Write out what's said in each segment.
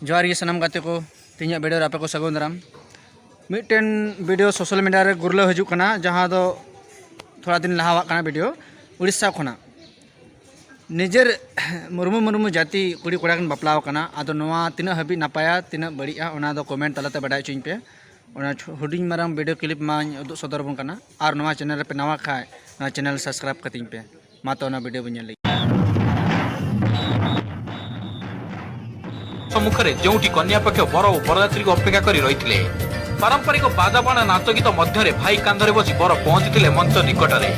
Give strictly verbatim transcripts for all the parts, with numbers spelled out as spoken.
ᱡᱚᱦᱟᱨ ᱜᱮ ᱥᱟᱱᱟᱢ ᱜᱟᱛᱮ ᱠᱚ, ᱛᱮᱦᱮᱧᱟᱜ ᱵᱷᱤᱰᱤᱭᱳ ᱨᱮ ᱟᱯᱮ ᱠᱚ ᱥᱟᱹᱜᱩᱱ ᱫᱟᱨᱟᱢ᱾ ᱢᱤᱫᱴᱮᱱ ᱵᱷᱤᱰᱤᱭᱳ ᱥᱳᱥᱟᱞ ᱢᱤᱰᱤᱭᱟ ᱨᱮ ᱜᱩᱨᱞᱟᱹᱣ ᱦᱤᱡᱩᱜ ᱠᱟᱱᱟ, ᱡᱟᱦᱟᱸ ᱫᱚ ᱛᱷᱚᱲᱟ ᱫᱤᱱ ᱞᱟᱦᱟᱣᱟᱜ ᱠᱟᱱᱟ ᱵᱷᱤᱰᱤᱭᱳ, ᱩᱲᱤᱥᱥᱟ ᱠᱷᱚᱱᱟᱜ᱾ ᱱᱤᱡᱮᱨ ᱢᱩᱨᱢᱩ ᱢᱩᱨᱢᱩ ᱡᱟᱹᱛᱤ ᱠᱩᱲᱤ ᱠᱚᱲᱟ ᱠᱤᱱ ᱵᱟᱯᱞᱟᱣ ᱠᱟᱱᱟ᱾ ᱟᱫᱚ ᱱᱚᱣᱟ ᱛᱤᱱᱟᱹᱜ ᱦᱟᱹᱵᱤᱡ ᱱᱟᱯᱟᱭᱟ, ᱛᱤᱱᱟᱹᱜ ᱵᱟᱹᱲᱤᱡᱼᱟ, ᱚᱱᱟ ᱫᱚ ᱠᱚᱢᱮᱱᱴ ᱛᱟᱞᱟᱛᱮ ᱵᱟᱰᱟᱭ ᱦᱚᱪᱚᱧ ᱯᱮ᱾ ᱚᱱᱟ ᱦᱩᱰᱤᱧ ᱢᱟᱨᱟᱝ ᱵᱷᱤᱰᱤᱭᱳ ᱠᱞᱤᱯ ᱢᱟᱧ ᱩᱫᱩᱜ ᱥᱚᱫᱚᱨ ᱟᱵᱚᱱ ᱠᱟᱱᱟ᱾ ᱟᱨ ᱱᱚᱣᱟ ᱪᱮᱱᱮᱞ ᱨᱮᱯᱮ ᱱᱟᱣᱟ ᱠᱷᱟᱡ, ᱱᱚᱣᱟ ᱪᱮᱱᱮᱞ ᱥᱟᱵᱥᱠᱨᱟᱭᱤᱵ ᱠᱟᱹᱛᱤᱧ ᱯᱮ᱾ ᱢᱟ ᱛᱚ ᱚᱱᱟ ᱵᱷᱤᱰᱤᱭᱳ ᱵᱚᱱ ᱧᱮᱞ ᱞᱮᱜᱮ᱾ ସମ୍ମୁଖରେ ଯେଉଁଠି କନ୍ୟା ପକ୍ଷ ବର ଓ ବରଯାତ୍ରୀଙ୍କୁ ଅପେକ୍ଷା କରି ରହିଥିଲେ। ପାରମ୍ପରିକ ବାଜାବାଣ ନାଚ ଗୀତ ମଧ୍ୟରେ ଭାଇ କାନ୍ଧରେ ବସି ବର ପହଞ୍ଚିଥିଲେ ମଞ୍ଚ ନିକଟରେ।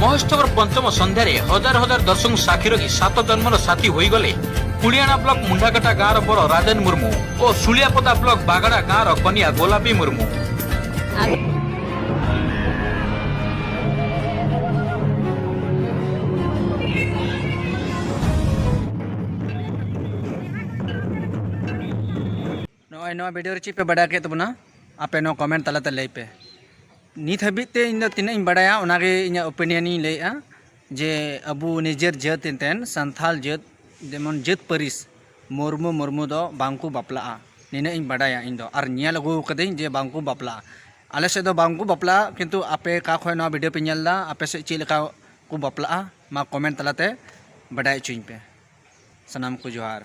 ମହୋତ୍ସବର ପଞ୍ଚମ ସନ୍ଧ୍ୟାରେ ହଜାର ହଜାର ଦର୍ଶକଙ୍କୁ ସାକ୍ଷୀ ରଖି ସାତ ଜନ୍ମର ସାଥୀ ହୋଇଗଲେ କୁଳିଆଣା ବ୍ଲକ ମୁଣ୍ଡାକାଟା ଗାଁର ବର ରାଜେନ ମୁର୍ମୁ ଓ ସୁଳିଆପଦା ବ୍ଲକ ବାଗଡ଼ା ଗାଁର କନ୍ୟା ଗୋଲାପୀ ମୁର୍ମୁ। ᱱᱚᱜᱼᱚᱭ ᱱᱚᱣᱟ ᱵᱷᱤᱰᱤᱭᱳ ᱨᱮ ᱪᱮᱫ ᱯᱮ ᱵᱟᱰᱟᱭ ᱠᱮᱫ ᱛᱟᱵᱚᱱᱟ? ᱟᱯᱮ ᱱᱚᱣᱟ ᱠᱚᱢᱮᱱᱴ ᱛᱟᱞᱟᱛᱮ ᱞᱟᱹᱭ ᱯᱮ᱾ ᱱᱤᱛ ᱦᱟᱹᱵᱤᱡ ᱛᱮ ᱤᱧ ᱫᱚ ᱛᱤᱱᱟᱹᱜ ᱤᱧ ᱵᱟᱰᱟᱭᱟ, ᱚᱱᱟᱜᱮ ᱤᱧᱟᱹᱜ ᱳᱯᱤᱱᱤᱭᱚᱱ ᱤᱧ ᱞᱟᱹᱭᱮᱫᱼᱟ, ᱡᱮ ᱟᱵᱚ ᱱᱤᱡᱮᱨ ᱡᱟᱹᱛ ᱮᱱᱛᱮᱱ ᱥᱟᱱᱛᱟᱞ ᱡᱟᱹᱛ, ᱡᱮᱢᱚᱱ ᱡᱟᱹᱛ ᱯᱟᱹᱨᱤᱥ, ᱢᱩᱨᱢᱩ ᱢᱩᱨᱢᱩ ᱫᱚ ᱵᱟᱝᱠᱚ ᱵᱟᱯᱞᱟᱜᱼᱟ᱾ ᱱᱤᱱᱟᱹᱜ ᱤᱧ ᱵᱟᱰᱟᱭᱟ ᱤᱧ ᱫᱚ, ᱟᱨ ᱧᱮᱞ ᱟᱹᱜᱩ ᱠᱟᱹᱫᱟᱹᱧ ᱡᱮ ᱵᱟᱝᱠᱚ ᱵᱟᱯᱞᱟᱜᱼᱟ᱾ ᱟᱞᱮ ᱥᱮᱫ ᱫᱚ ᱵᱟᱝᱠᱚ ᱵᱟᱯᱞᱟᱜᱼᱟ, ᱠᱤᱱᱛᱩ ᱟᱯᱮ ᱚᱠᱟ ᱠᱷᱚᱱ ᱱᱚᱣᱟ ᱵᱷᱤᱰᱤᱭᱳ ᱯᱮ ᱧᱮᱞ ᱮᱫᱟ, ᱟᱯᱮ ᱥᱮᱫ ᱪᱮᱫ ᱞᱮᱠᱟ ᱠᱚ ᱵᱟᱯᱞᱟᱜᱼᱟ, ᱢᱟ ᱠᱚᱢᱮᱱᱴ ᱛᱟᱞᱟᱛᱮ ᱵᱟᱰᱟᱭ ᱦᱚᱪᱚᱧ ᱯᱮ᱾ ᱥᱟᱱᱟᱢ ᱠᱚ ᱡᱚᱦᱟᱨ᱾